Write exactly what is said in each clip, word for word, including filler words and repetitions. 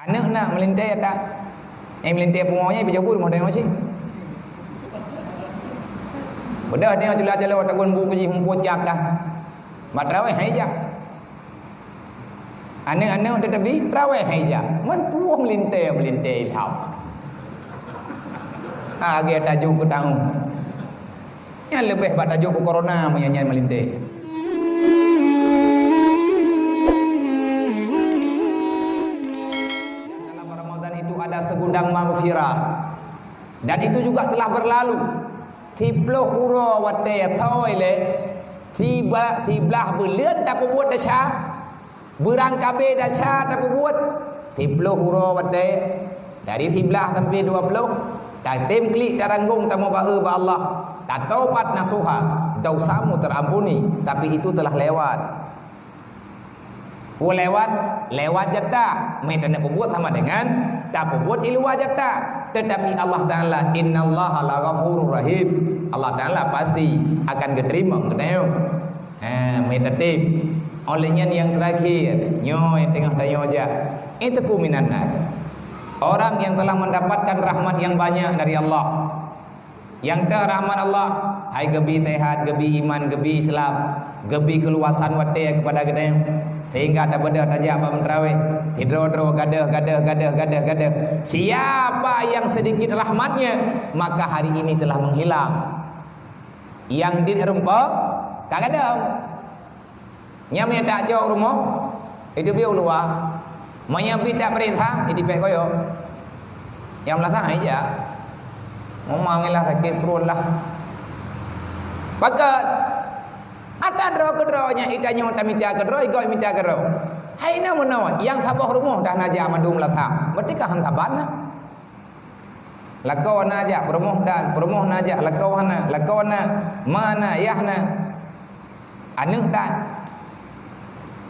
Aneuk na meulintèe ata. Eh, meulintèe pungo nyan, ipeujabur moh dayong cit. Beudoh nyoe cula-cula tagun bu keu jih muphom cak dah. Bak traweh hai jak. Aneuk-aneuk teutebi traweh hai jak. Man puwoh meulintèe, meulintèe ilham. Ha, lagèe tajuk keu tahu. Nyan leubeh bak tajuk keu corona meunyan nyan meulintèe. Dalam Ramadan itu ada segudang maghfirah. Dan itu juga telah berlalu. Siploh uroe watèe thoi lé, siba-, siblaih buleuen tapeubuet desya, beurangkabe desya tapeubuet, siploh uroe watèe, dari siblaih sampai dua ploh, tatem klik taranggong tamubahe bak Allah, tatobat nasuha, dosamu terampuni, tapi itu telah lewat. Peue lewat? Lewat jatah. Meuh taneuk peubuet sama dengan tapeubuet i luwa jatah. Tetapi Allah Taala, "Innallaha laghafurur rahim." Allah Taala pasti akan geuteurimong geutanyoe. Ha, meuh tatem. Oleh nyan yang terakhir, nyoe nyang teungoh tanyoe jak. Itqu minan nar. Orang yang telah mendapatkan rahmat yang banyak dari Allah. Nyang teu rahmat Allah, hai geubi sehat, geubi iman, geubi Islam, geubi keuluwasan watèe keupada geutanyoe, sehingga tabeudôh tajak bak meutraweh, sidroe-droe gadôh, gadôh, gadôh, gadôh, gadôh. Siapa yang sedikit rahmatnya, maka hari ini telah menghilang. Nyang dit rumpok, ka gadôh. Nyan meunyo tajak u rumoh, iteubiet u luwa. Meunyo pih tapeuriksa, itipék koyok. Nyang meulasan hai jak. Memang ilah sakét pruet lah. Pakat. Ata droe keudroe nyan, itanyoe tamita keudroe, igoe mita keudroe. Hai na meunoe, nyang saboh rumoh dah na jak mandum meulasan. Berarti ka han saban na. Lakoe na jak, peurumoh tan, peurumoh na jak, lakoe hana, lakoe na, ma na, yah na. Aneuk tan.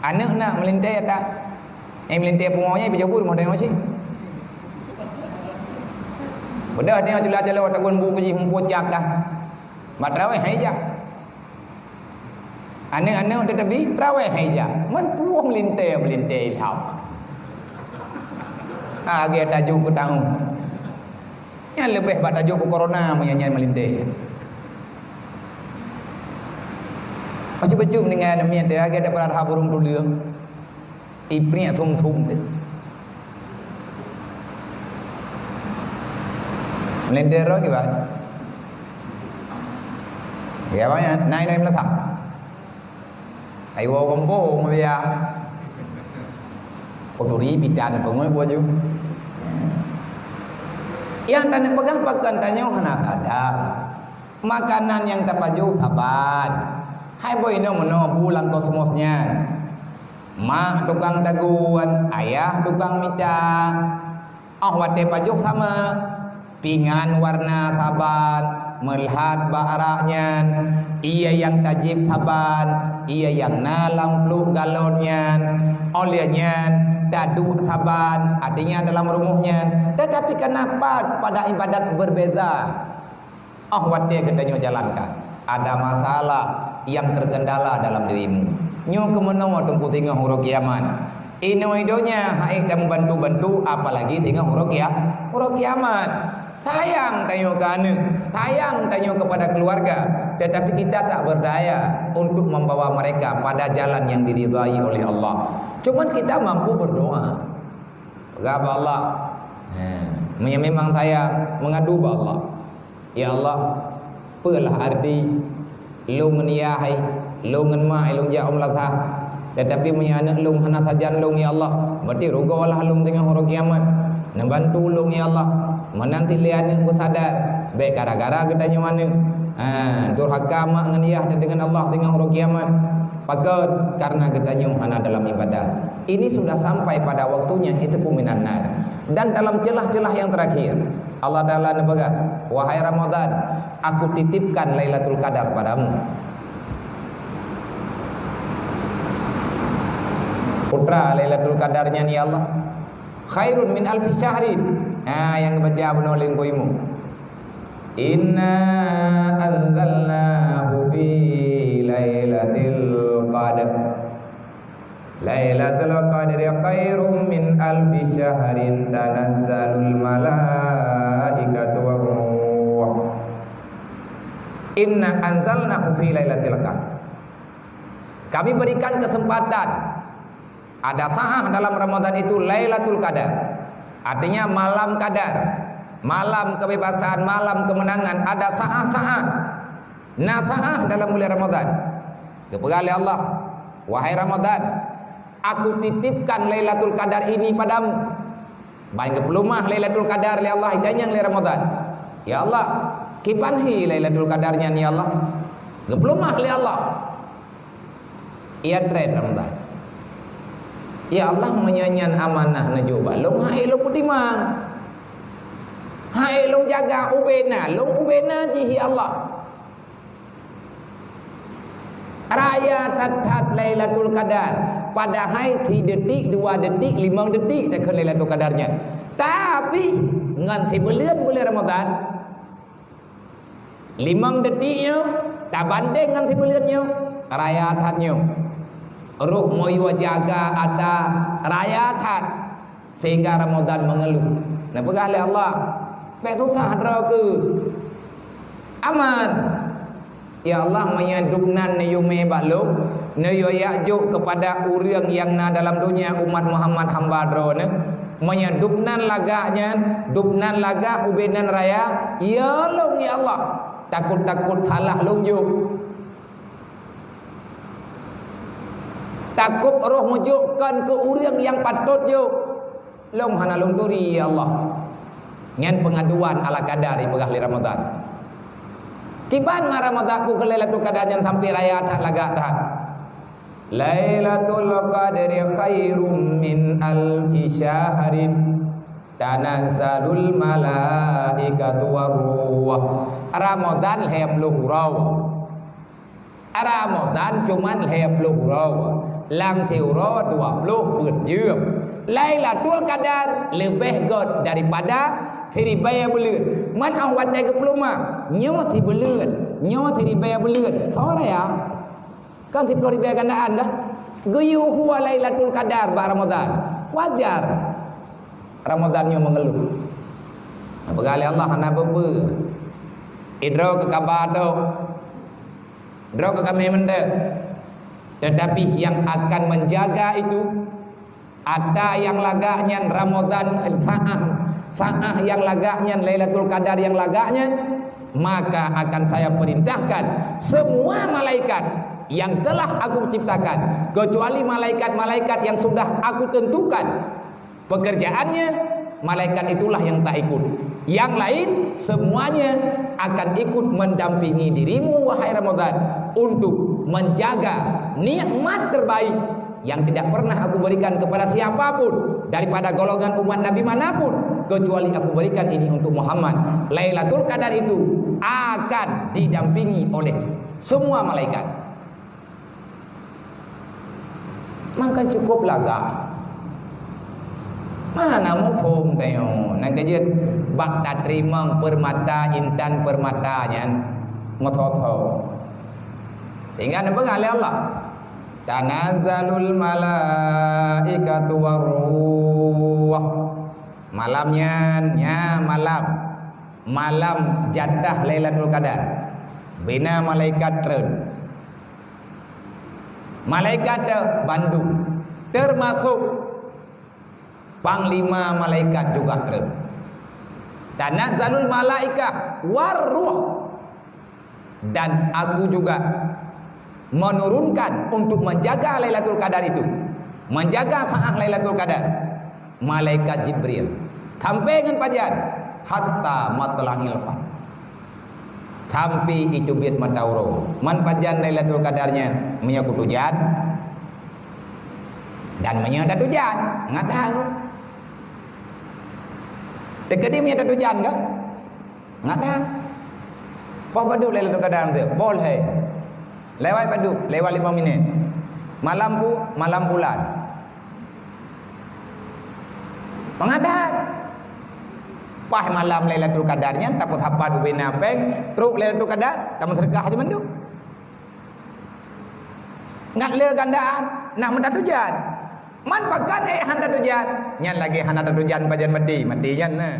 Aneuk na meulintèe tan. Eh, meulintèe pungo nyan, ipeujabur moh dayong cit. Beudoh nyoe cula-cula tagun bu keu jih muphom cak dah. Bak traweh hai jak. Aneuk-aneuk teutebi traweh hai jak. Man puwoh meulintèe, meulintèe ilham. Ha, lagèe tajuk keu tahu. Nyan leubeh bak tajuk keu corona meunyan nyan meulintèe. Bacut-bacut meuninggai aneuk miet teuh lagèe daripada burông tuleueng. Ipriek thum-thum teuh. Meulintèe roh kiban. Ya, banyak. Nai, nai meulasan. Ai woe gampông biya. Kuturi pitan peungui baju. Nyang taneuk peugah pakon tanyoe hana sadar. Makanan nyang tapajoh saban. Hai boh inoe meunoe bu lam kosmos nyan. Mak tukang tagun, ayah tukang mita. Óh watèe pajoh sama, pingan warna saban, meulhat bak arak nyan, ié nyang tajieb saban, ié nyang na lam pluek galon nyan, óh lheueh nyan taduek saban, artinya dalam rumoh nyan, tetapi kenapa pada ibadat berbeza? Óh watèe geutanyoe jalankan, ada masalah nyang terkendala dalam dirimu. Nyoe keuh meunoe teungku singoh uroe kiamat. Inoe donya hana tameubantu-bantu, apalagi singoh uroe kia-, uroe kiamat. Sayang tanyoe keu aneuk, sayang tanyoe kepada keluarga, tetapi kita tak berdaya untuk membawa mereka pada jalan yang diridhai oleh Allah. Cuman kita mampu berdoa. Peugah bak Allah. Ha, meunyoe memang saya mengadu bak Allah. Ya Allah, peue lah arti lôn ngon yah hai, lôn ngon mak hai lôn jak u meulasah. Tetapi meunyoe aneuk lôn hana sajan lôn, ya Allah, berarti rugoe lah lôn teungoh uroe kiamat. Neubantu lôn, ya Allah. Meunan cit lé aneuk beusadar, bèk gara-gara geutanyoe aneuk. Ha, durhaka mak ngon yah teuh deungon Allah teungoh uroe kiamat. Pakon? Karena geutanyoe hana dalam ibadat. Ini sudah sampai pada waktunya, itqu minan nar. Dan dalam celah-celah yang terakhir, Allah Taala neupeugah, "Wahai Ramadan, Aku titipkan Lailatul Qadar padamu." Peue treuk Lailatul Qadar nyan, ya Allah? "Khairun min alfi syahrin." Ha, nyang geubaca bunoe lé Teungku Imum. "Inna anzalnahu fi lailatil qadr." Lailatul Lailatul Qadri khairum min alfi syahrin, tanazzalul malaikatu war ruh. Inna anzalnahu fi lailatul qadr. Kami berikan kesempatan, ada saah dalam Ramadan itu Lailatul Qadar. Artinya malam Qadar, malam kebebasan, malam kemenangan, ada saah-saah. Na saah dalam bulan Ramadan. Geupeugah lé Allah, "Wahai Ramadan, Aku titipkan Lailatul Qadar ini padamu." Ban geupeuleumah Lailatul Qadar lé Allah, itanyong lé Ramadan, "Ya Allah, kiban hi Lailatul Qadar nyan, ya Allah?" Geupeuleumah lé Allah. Ia treb Ramadan. "Ya Allah, meunyoe nyan amanah neujok bak lôn, hai lôn peutimang. Hai lôn jaga, ubena lôn ubena jih, ya Allah." Raya that-that Lailatul Qadar, padahai sideutik, dua detik, limong detik takheun Lailatul Qadar nyan. Tapi ngon sibuleuen buleuen Ramadan, limong detik nyoe tabandeng ngon sibuleuen nyoe, raya that nyoe. Roh meuyue jaga ata raya that. Sehingga Ramadan mengeluh. Neupeugah lé Allah, "Bék susah droe keuh. Aman. Ya Allah, meunyoe dubnan neuyue mé bak lôn, neuyue jak jok keupada ureuëng nyang na dalam donya umat Muhammad hamba Droeneuh, meunyoe dubnan lagak nyan, dubnan lagak ubena raya, ya lôn, ya Allah, takot-takot salah lôn jok." Takot roh meujok kon keu ureuëng nyang patot jok. Lôn hana lôn turi, ya Allah. Nyan pengaduan ala kadar ipeugah lé Ramadan. Kiban ma Ramadan bukon Lailatul Qadar nyan sampai raya that lagak that. Lailatul Qadri khairum min alfi syahrin. Tanazzalul malaikatu war ruh. Ramadan lhée ploh uroe. Ramadan cuman lhée ploh uroe, lam siuroe dua ploh peuet jeuem. Lailatul Qadar leubeh göt daripada siribée buleuen. Man 'oh watée geupeuleumah, nyoe sibuleuen, nyoe siribée buleuen. Soe raya? Kan siploh ribée gandaan kah? Geuyue hua Lailatul Qadar bak Ramadan. Wajar Ramadan nyoe mengeluh. Peugah lé Allah hana peue-peue. Idroe keu kaba tok. Droe keu kamé mantong. Tetapi yang akan menjaga itu, ata nyang lagak nyan Ramadan, saah, saah nyang lagak nyan Lailatul Qadar nyang lagak nyan, maka akan saya perintahkan semua malaikat yang telah Aku ciptakan, kecuali malaikat-malaikat yang sudah Aku tentukan. Pekerjaannya, malaikat itulah yang tak ikut. Yang lain, semuanya akan ikut mendampingi dirimu, wahai Ramadan, untuk menjaga nikmat terbaik yang tidak pernah Aku berikan kepada siapapun daripada golongan umat Nabi manapun, kecuali Aku berikan ini untuk Muhammad. Lailatul Qadar itu akan didampingi oleh semua malaikat. Mangkan cukup lagak. Mana muphom tanyoe, nyang keujeuet bak tateurimong peurmata, intan peurmata nyan meuso-so. Sehingga neupeugah lé Allah, "Tanazzalul malaikatu war ruh." Malam nyan, nya malam, malam jatah Lailatul Qadar. Bina malaikat treun. Malaikat teu bandum, termasuk panglima malaikat juga treun. Tanazzalul malaikah war ruh. Dan Aku juga menurunkan untuk menjaga Lailatul Qadar itu, menjaga saat Lailatul Qadar, malaikat Jibril. Sampai ngon pajan? Hatta matla'il fajr. Sampai iteubiet mata uroe. Man pajan Lailatul Qadar nyan? Meunyoe kuteujan dan meunyoe tateujan, ngat that. Teukeudi meunyoe tateujan ka? Ngat that. Poh padub Lailatul Qadar tu? Poh lhée. Lewat padub, lewat lima minit. Malam pu-, malam bulan. Mangat that. Paih malam Lailatul Qadar nyan, tapeusapat ubena péng, trok Lailatul Qadar, tameuseudeukah aja mandum. Ngat le gandaan, nak meutateujan. Man pakon ék hana tatujan? Nyan lagée hana tatujan pajan maté, maté nyan na.